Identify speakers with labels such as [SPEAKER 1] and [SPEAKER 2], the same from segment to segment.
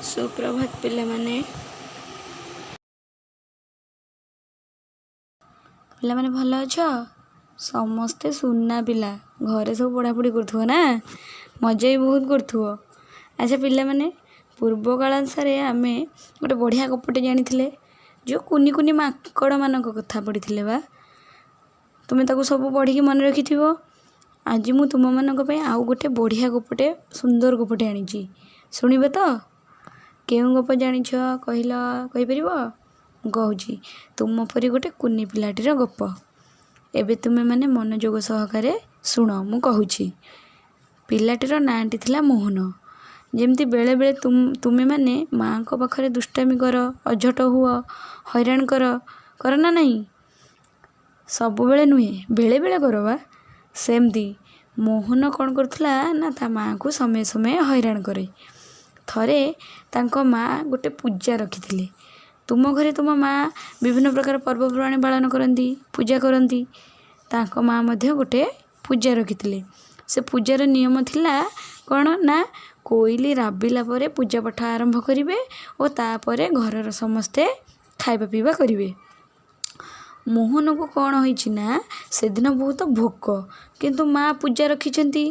[SPEAKER 1] ସୁପ୍ରଭାତ ପିଲାମାନେ। ପିଲାମାନେ ଭଲ ଅଛ? ସମସ୍ତେ ସୁନା ପିଲା। ଘରେ ସବୁ ପଢ଼ାପଢ଼ି କରୁଥିବ ନା, ମଜା ବି ବହୁତ କରୁଥିବ। ଆଚ୍ଛା ପିଲାମାନେ, ପୂର୍ବ କାଳାଂଶରେ ଆମେ ଗୋଟେ ବଢ଼ିଆ ଗପଟେ ଜାଣିଥିଲେ, ଯେଉଁ କୁନି କୁନି ମାଙ୍କଡ଼ମାନଙ୍କ କଥା ପଢ଼ିଥିଲେ ବା। ତୁମେ ତାକୁ ସବୁ ପଢ଼ିକି ମନେ ରଖିଥିବ। ଆଜି ମୁଁ ତୁମମାନଙ୍କ ପାଇଁ ଆଉ ଗୋଟେ ବଢ଼ିଆ ଗପଟେ, ସୁନ୍ଦର ଗପଟେ ଆଣିଛି, ଶୁଣିବ ତ? କେଉଁ ଗପ ଜାଣିଛ କହିଲ? କହିପାରିବ? ମୁଁ କହୁଛି ତୁମ ପରି ଗୋଟେ କୁନି ପିଲାଟିର ଗପ। ଏବେ ତୁମେମାନେ ମନୋଯୋଗ ସହକାରେ ଶୁଣ, ମୁଁ କହୁଛି। ପିଲାଟିର ନାଁଟି ଥିଲା ମୋହନ। ଯେମିତି ବେଳେବେଳେ ତୁମେମାନେ ମାଆଙ୍କ ପାଖରେ ଦୁଷ୍ଟାମି କର, ଅଝଟ ହୁଅ, ହଇରାଣ କର, କର ନା ନାହିଁ? ସବୁବେଳେ ନୁହେଁ, ବେଳେବେଳେ କର ବା। ସେମିତି ମୋହନ କ'ଣ କରୁଥିଲା ନା, ତା ମାଆଙ୍କୁ ସମୟେ ସମୟେ ହଇରାଣ କରେ। ଥରେ ତାଙ୍କ ମାଆ ଗୋଟେ ପୂଜା ରଖିଥିଲେ। ତୁମ ଘରେ ତୁମ ମାଆ ବିଭିନ୍ନ ପ୍ରକାର ପର୍ବପର୍ବାଣି ପାଳନ କରନ୍ତି, ପୂଜା କରନ୍ତି। ତାଙ୍କ ମାଆ ମଧ୍ୟ ଗୋଟେ ପୂଜା ରଖିଥିଲେ। ସେ ପୂଜାର ନିୟମ ଥିଲା କ'ଣ ନା, କୋଇଲି ରାବିଲା ପରେ ପୂଜା ପାଠ ଆରମ୍ଭ କରିବେ ଓ ତାପରେ ଘରର ସମସ୍ତେ ଖାଇବା ପିଇବା କରିବେ। ମୋହନକୁ କ'ଣ ହୋଇଛି ନା, ସେଦିନ ବହୁତ ଭୋକ, କିନ୍ତୁ ମାଆ ପୂଜା ରଖିଛନ୍ତି।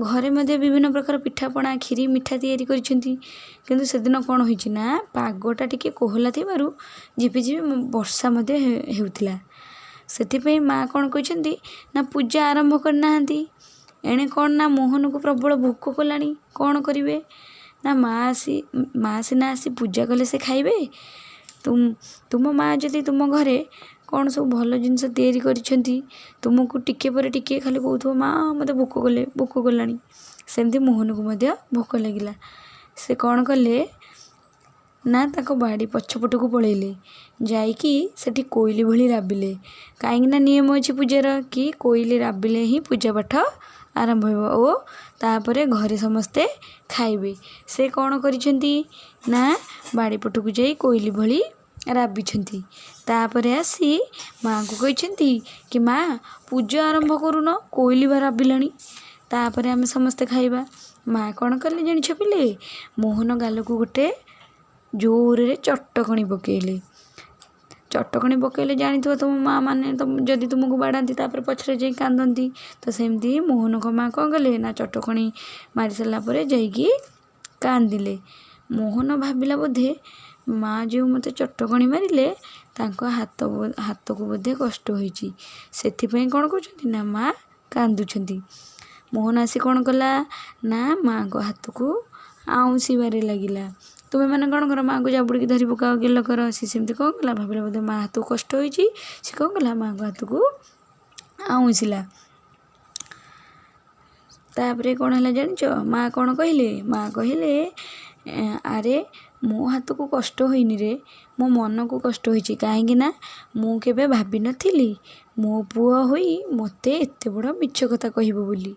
[SPEAKER 1] ଘରେ ମଧ୍ୟ ବିଭିନ୍ନ ପ୍ରକାର ପିଠାପଣା, କ୍ଷୀରି, ମିଠା ତିଆରି କରିଛନ୍ତି। କିନ୍ତୁ ସେଦିନ କ'ଣ ହୋଇଛି ନା, ପାଗଟା ଟିକେ କୋହଲା ଥିବାରୁ ଝିପିଝିପି ବର୍ଷା ମଧ୍ୟ ହେଉଥିଲା। ସେଥିପାଇଁ ମାଆ କ'ଣ କହିଛନ୍ତି ନା, ପୂଜା ଆରମ୍ଭ କରିନାହାନ୍ତି। ଏଣେ କ'ଣ ନା, ମୋହନକୁ ପ୍ରବଳ ଭୋକ କଲାଣି। କ'ଣ କରିବେ ନା, ମାଆ ସିନା ଆସି ପୂଜା କଲେ ସେ ଖାଇବେ। ତୁମ ମାଆ ଯଦି ତୁମ ଘରେ କ'ଣ ସବୁ ଭଲ ଜିନିଷ ତିଆରି କରିଛନ୍ତି, ତୁମକୁ ଟିକେ ପରେ ଟିକେ ଖାଲି କହୁଥିବ, ମା ମୋତେ ଭୋକ କଲେ, ଭୋକ କଲାଣି। ସେମିତି ମୋହନକୁ ମଧ୍ୟ ଭୋକ ଲାଗିଲା। ସେ କ'ଣ କଲେ ନା, ତାଙ୍କ ବାଡ଼ି ପଛପଟକୁ ପଳେଇଲେ। ଯାଇକି ସେଠି କୋଇଲି ଭଳି ରାବିଲେ, କାହିଁକିନା ନିୟମ ଅଛି ପୂଜାର କି କୋଇଲି ରାବିଲେ ହିଁ ପୂଜା ପାଠ ଆରମ୍ଭ ହେବ ଓ ତାପରେ ଘରେ ସମସ୍ତେ ଖାଇବେ। ସେ କ'ଣ କରିଛନ୍ତି ନା, ବାଡ଼ି ପଟକୁ ଯାଇ କୋଇଲି ଭଳି ରାବିଛନ୍ତି। ତାପରେ ଆସି ମାଆଙ୍କୁ କହିଛନ୍ତି କି, ମା, ପୂଜା ଆରମ୍ଭ କରୁନ, କୋଇଲି ବା ରାବିଲାଣି, ତାପରେ ଆମେ ସମସ୍ତେ ଖାଇବା। ମା କ'ଣ କଲେ ଜାଣିଛ ପିଲେ? ମୋହନ ଗାଲକୁ ଗୋଟେ ଜୋରରେ ଚଟକଣି ପକେଇଲେ। ଚଟକଣି ପକେଇଲେ ଜାଣିଥିବ, ତୁମ ମା' ମାନେ ଯଦି ତୁମକୁ ବାଡ଼ାନ୍ତି, ତାପରେ ପଛରେ ଯାଇ କାନ୍ଦନ୍ତି। ତ ସେମିତି ମୋହନଙ୍କ ମା' କ'ଣ କଲେ ନା, ଚଟକଣି ମାରି ସାରିଲା ପରେ ଯାଇକି କାନ୍ଦିଲେ। ମୋହନ ଭାବିଲା, ବୋଧେ ମା' ଯେଉଁ ମୋତେ ଚଟକଣି ମାରିଲେ, ତାଙ୍କ ହାତକୁ ବୋଧେ କଷ୍ଟ ହୋଇଛି, ସେଥିପାଇଁ କ'ଣ କରୁଛନ୍ତି ନା, ମା' କାନ୍ଦୁଛନ୍ତି। ମୋହନ ଆସି କ'ଣ କଲା ନା, ମାଆଙ୍କ ହାତକୁ ଆଉଁସିବାରେ ଲାଗିଲା। ତୁମେମାନେ କ'ଣ କର? ମାଆଙ୍କୁ ଜାବୁଡ଼ିକି ଧରି ପକାଅ, ଗେଲ କର। ସେ ସେମିତି କ'ଣ କଲା? ଭାବିଲା ବୋଧେ ମା' ହାତକୁ କଷ୍ଟ ହୋଇଛି। ସେ କ'ଣ କଲା? ମାଆଙ୍କ ହାତକୁ ଆଉଁସିଲା। ତାପରେ କ'ଣ ହେଲା ଜାଣିଛ? ମା' କ'ଣ କହିଲେ? ମା' କହିଲେ, ଆରେ ମୋ ହାତକୁ କଷ୍ଟ ହୋଇନି ରେ, ମୋ ମନକୁ କଷ୍ଟ ହୋଇଛି। କାହିଁକି ନା ମୁଁ କେବେ ଭାବିନଥିଲି ମୋ ପୁଅ ହୋଇ ମୋତେ ଏତେ ବଡ଼ ମିଛ କଥା କହିବ ବୋଲି।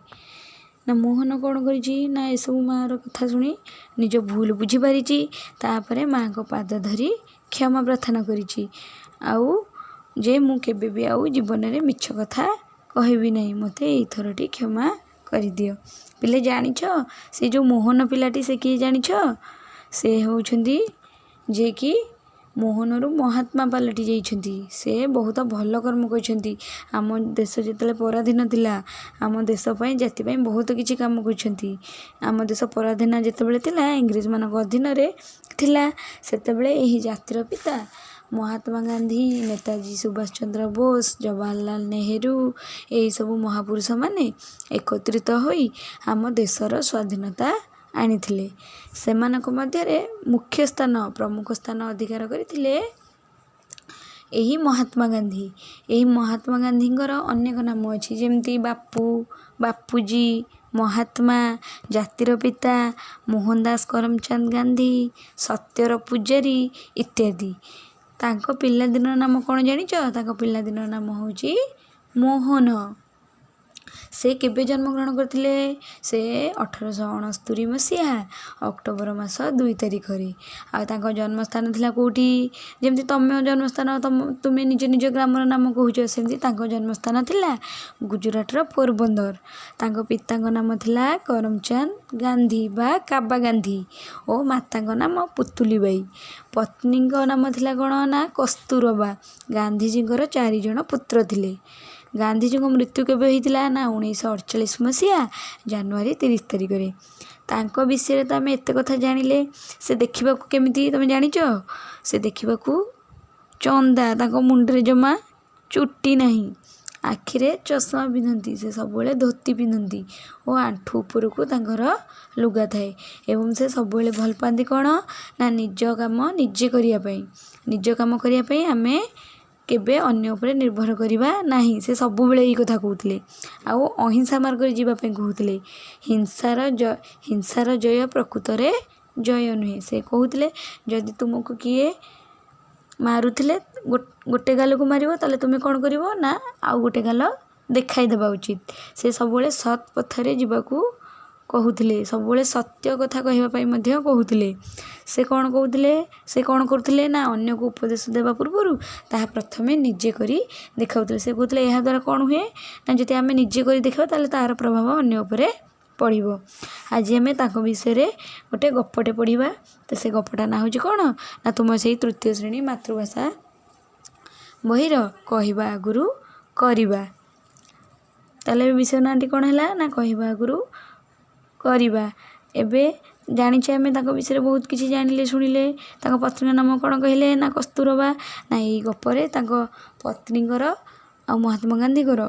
[SPEAKER 1] ନା ମୋହନ କ'ଣ କରିଛି ନା, ଏସବୁ ମାଆର କଥା ଶୁଣି ନିଜ ଭୁଲ ବୁଝିପାରିଛି। ତାପରେ ମାଆଙ୍କ ପାଦ ଧରି କ୍ଷମା ପ୍ରାର୍ଥନା କରିଛି, ଆଉ ଯେ ମୁଁ କେବେ ବି ଆଉ ଜୀବନରେ ମିଛ କଥା କହିବି ନାହିଁ, ମୋତେ ଏଇଥରଟି କ୍ଷମା କରିଦିଅ। ପିଲେ ଜାଣିଛ, ସେ ଯେଉଁ ମୋହନ ପିଲାଟି ସେ କିଏ ଜାଣିଛ? ସେ ହେଉଛନ୍ତି ଯିଏକି ମୋହନରୁ ମହାତ୍ମା ପାଲଟି ଯାଇଛନ୍ତି। ସେ ବହୁତ ଭଲ କର୍ମ କରିଛନ୍ତି। ଆମ ଦେଶ ଯେତେବେଳେ ପରାଧୀନ ଥିଲା, ଆମ ଦେଶ ପାଇଁ, ଜାତି ପାଇଁ ବହୁତ କିଛି କାମ କରିଛନ୍ତି। ଆମ ଦେଶ ପରାଧୀନ ଯେତେବେଳେ ଥିଲା, ଇଂରେଜମାନଙ୍କ ଅଧୀନରେ ଥିଲା, ସେତେବେଳେ ଏହି ଜାତିର ପିତା ମହାତ୍ମା ଗାନ୍ଧୀ, ନେତାଜୀ ସୁଭାଷ ଚନ୍ଦ୍ର ବୋଷ, ଜବାହରଲାଲ ନେହେରୁ, ଏହିସବୁ ମହାପୁରୁଷମାନେ ଏକତ୍ରିତ ହୋଇ ଆମ ଦେଶର ସ୍ୱାଧୀନତା ଆଣିଥିଲେ। ସେମାନଙ୍କ ମଧ୍ୟରେ ମୁଖ୍ୟ ସ୍ଥାନ, ପ୍ରମୁଖ ସ୍ଥାନ ଅଧିକାର କରିଥିଲେ ଏହି ମହାତ୍ମା ଗାନ୍ଧୀ। ଏହି ମହାତ୍ମା ଗାନ୍ଧୀଙ୍କର ଅନେକ ନାମ ଅଛି, ଯେମିତି ବାପୁ, ବାପୁଜୀ, ମହାତ୍ମା, ଜାତିର ପିତା, ମୋହନ ଦାସ କରମଚାନ୍ଦ ଗାନ୍ଧୀ, ସତ୍ୟର ପୂଜାରୀ ଇତ୍ୟାଦି। ତାଙ୍କ ପିଲାଦିନର ନାମ କ'ଣ ଜାଣିଛ? ତାଙ୍କ ପିଲାଦିନର ନାମ ହେଉଛି ମୋହନ। ସେ କେବେ ଜନ୍ମଗ୍ରହଣ କରିଥିଲେ? ସେ 1869 ମସିହା ଅକ୍ଟୋବର ମାସ 2 ତାରିଖରେ। ଆଉ ତାଙ୍କ ଜନ୍ମସ୍ଥାନ ଥିଲା କେଉଁଠି? ଯେମିତି ତମ ଜନ୍ମସ୍ଥାନ, ତୁମେ ନିଜ ନିଜ ଗ୍ରାମର ନାମ କହୁଛ, ସେମିତି ତାଙ୍କ ଜନ୍ମସ୍ଥାନ ଥିଲା ଗୁଜୁରାଟର ପୋରବନ୍ଦର। ତାଙ୍କ ପିତାଙ୍କ ନାମ ଥିଲା କରମଚାନ୍ଦ ଗାନ୍ଧୀ ବା କାବା ଗାନ୍ଧୀ ଓ ମାତାଙ୍କ ନାମ ପୁତୁଲିବାଇ। ପତ୍ନୀଙ୍କ ନାମ ଥିଲା କ'ଣ ନା କସ୍ତୁରବା। ଗାନ୍ଧିଜୀଙ୍କର 4 ଜଣ ପୁତ୍ର ଥିଲେ। ଗାନ୍ଧିଜୀଙ୍କ ମୃତ୍ୟୁ କେବେ ହୋଇଥିଲା ନା 1948 ମସିହା ଜାନୁଆରୀ 30 ତାରିଖରେ। ତାଙ୍କ ବିଷୟରେ ତ ଆମେ ଏତେ କଥା ଜାଣିଲେ। ସେ ଦେଖିବାକୁ କେମିତି ତୁମେ ଜାଣିଛ? ସେ ଦେଖିବାକୁ ଚନ୍ଦା, ତାଙ୍କ ମୁଣ୍ଡରେ ଜମା ଚୁଟି ନାହିଁ, ଆଖିରେ ଚଷମା ପିନ୍ଧନ୍ତି, ସେ ସବୁବେଳେ ଧୋତି ପିନ୍ଧନ୍ତି ଓ ଆଣ୍ଠୁ ଉପରକୁ ତାଙ୍କର ଲୁଗା ଥାଏ। ଏବଂ ସେ ସବୁବେଳେ ଭଲ ପାଆନ୍ତି କ'ଣ ନା ନିଜ କାମ ନିଜେ କରିବା ପାଇଁ। ନିଜ କାମ କରିବା ପାଇଁ ଆମେ କେବେ ଅନ୍ୟ ଉପରେ ନିର୍ଭର କରିବା ନାହିଁ, ସେ ସବୁବେଳେ ଏଇ କଥା କହୁଥିଲେ। ଆଉ ଅହିଂସା ମାର୍ଗରେ ଯିବା ପାଇଁ କହୁଥିଲେ। ହିଂସାର ଜୟ ପ୍ରକୃତରେ ଜୟ ନୁହେଁ। ସେ କହୁଥିଲେ ଯଦି ତୁମକୁ କିଏ ମାରୁଥିଲେ ଗୋଟେ ଗାଲକୁ ମାରିବ, ତାହେଲେ ତୁମେ କ'ଣ କରିବ ନା ଆଉ ଗୋଟେ ଗାଲ ଦେଖାଇ ଦେବା ଉଚିତ। ସେ ସବୁବେଳେ ସତ୍ ପଥରେ ଯିବାକୁ କହୁଥିଲେ, ସବୁବେଳେ ସତ୍ୟ କଥା କହିବା ପାଇଁ ମଧ୍ୟ କହୁଥିଲେ। ସେ କ'ଣ କହୁଥିଲେ? ସେ କ'ଣ କରୁଥିଲେ ନା ଅନ୍ୟକୁ ଉପଦେଶ ଦେବା ପୂର୍ବରୁ ତାହା ପ୍ରଥମେ ନିଜେ କରି ଦେଖାଉଥିଲେ। ସେ କହୁଥିଲେ ଏହାଦ୍ୱାରା କ'ଣ ହୁଏ ନା ଯଦି ଆମେ ନିଜେ କରି ଦେଖିବା ତାହେଲେ ତାହାର ପ୍ରଭାବ ଅନ୍ୟ ଉପରେ ପଡ଼ିବ। ଆଜି ଆମେ ତାଙ୍କ ବିଷୟରେ ଗୋଟେ ଗପଟେ ପଢ଼ିବା। ତ ସେ ଗପଟା ନାଁ ହେଉଛି କ'ଣ ନା ତୁମ ସେଇ ତୃତୀୟ ଶ୍ରେଣୀ ମାତୃଭାଷା ବହିର କହିବା ଆଗରୁ କରିବା। ତାହେଲେ ବିଷୟ ନାଁଟି କ'ଣ ହେଲା ନା କହିବା ଆଗରୁ କରିବା। ଏବେ ଜାଣିଛେ ଆମେ ତାଙ୍କ ବିଷୟରେ ବହୁତ କିଛି ଜାଣିଲେ ଶୁଣିଲେ। ତାଙ୍କ ପତ୍ନୀଙ୍କ ନାମ କ'ଣ କହିଲେ ନା କସ୍ତୁରବା। ନା ଏଇ ଗପରେ ତାଙ୍କ ପତ୍ନୀଙ୍କର ଆଉ ମହାତ୍ମା ଗାନ୍ଧୀଙ୍କର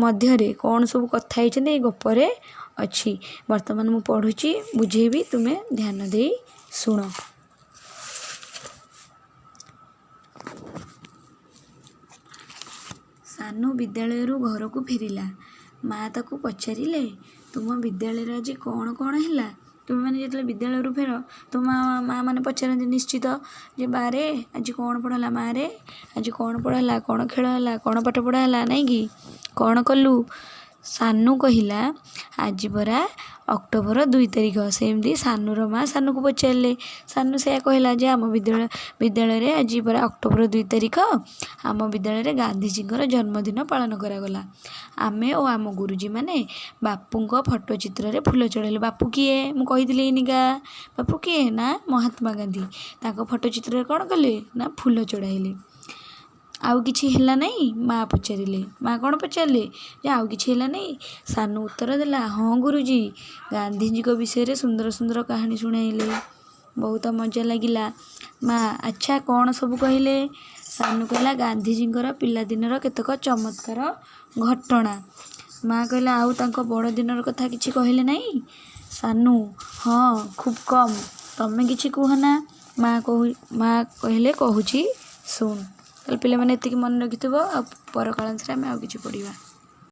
[SPEAKER 1] ମଧ୍ୟରେ କ'ଣ ସବୁ କଥା ହେଇଛନ୍ତି ଏଇ ଗପରେ ଅଛି। ବର୍ତ୍ତମାନ ମୁଁ ପଢ଼ୁଛି, ବୁଝେଇବି, ତୁମେ ଧ୍ୟାନ ଦେଇ ଶୁଣ। ସାନୁ ବିଦ୍ୟାଳୟରୁ ଘରକୁ ଫେରିଲା। ମା ତାକୁ ପଚାରିଲେ, ତୁମ ବିଦ୍ୟାଳୟରେ ଆଜି କ'ଣ କ'ଣ ହେଲା? ତୁମେମାନେ ଯେତେବେଳେ ବିଦ୍ୟାଳୟରୁ ଫେର, ତୁମ ମା ମାନେ ପଚାରନ୍ତି ନିଶ୍ଚିତ ଯେ ବାରେ ଆଜି କ'ଣ ପଢ଼ା ହେଲା, ମାରେ ଆଜି କ'ଣ ପଢ଼ା ହେଲା, କ'ଣ ଖେଳ ହେଲା, କ'ଣ ପାଠ ପଢ଼ା ହେଲା, ନାଇଁ କି କ'ଣ କଲୁ? ସାନୁ କହିଲା, ଆଜି ପରା ଅକ୍ଟୋବର 2 ତାରିଖ। ସେମିତି ସାନୁର ମା ସାନୁକୁ ପଚାରିଲେ, ସାନୁ ସେଇଆ କହିଲା ଯେ ଆମ ବିଦ୍ୟାଳୟରେ ଆଜି ପରା ଅକ୍ଟୋବର 2 ତାରିଖ, ଆମ ବିଦ୍ୟାଳୟରେ ଗାନ୍ଧିଜୀଙ୍କର ଜନ୍ମଦିନ ପାଳନ କରାଗଲା। ଆମେ ଓ ଆମ ଗୁରୁଜୀମାନେ ବାପୁଙ୍କ ଫଟୋ ଚିତ୍ରରେ ଫୁଲ ଚଢ଼ାଇଲୁ। ବାପୁ କିଏ? ମୁଁ କହିଥିଲି ଏଇନିକା। ବାପୁ କିଏ ନା ମହାତ୍ମା ଗାନ୍ଧୀ। ତାଙ୍କ ଫଟୋ ଚିତ୍ରରେ କ'ଣ କଲେ ନା ଫୁଲ ଚଢ଼ାଇଲେ। ଆଉ କିଛି ହେଲା ନାହିଁ? ମା ପଚାରିଲେ। ମା କ'ଣ ପଚାରିଲେ ଯେ ଆଉ କିଛି ହେଲା ନାହିଁ? ସାନୁ ଉତ୍ତର ଦେଲା, ହଁ ଗୁରୁଜୀ, ଗାନ୍ଧିଜୀଙ୍କ ବିଷୟରେ ସୁନ୍ଦର ସୁନ୍ଦର କାହାଣୀ ଶୁଣାଇଲେ, ବହୁତ ମଜା ଲାଗିଲା। ମା, ଆଚ୍ଛା କ'ଣ ସବୁ କହିଲେ? ସାନୁ କହିଲା, ଗାନ୍ଧିଜୀଙ୍କର ପିଲାଦିନର କେତେକ ଚମତ୍କାର ଘଟଣା। ମା କହିଲା, ଆଉ ତାଙ୍କ ବଡ଼ ଦିନର କଥା କିଛି କହିଲେ ନାହିଁ? ସାନୁ, ହଁ ଖୁବ୍ କମ୍, ତମେ କିଛି କୁହ ନା। ମା କହିଲେ, କହୁଛି ଶୁଣ। ତାହେଲେ ପିଲାମାନେ ଏତିକି ମନେ ରଖିଥିବ, ଆଉ ପରକାଳାଂଶରେ ଆମେ ଆଉ କିଛି ପଢ଼ିବା।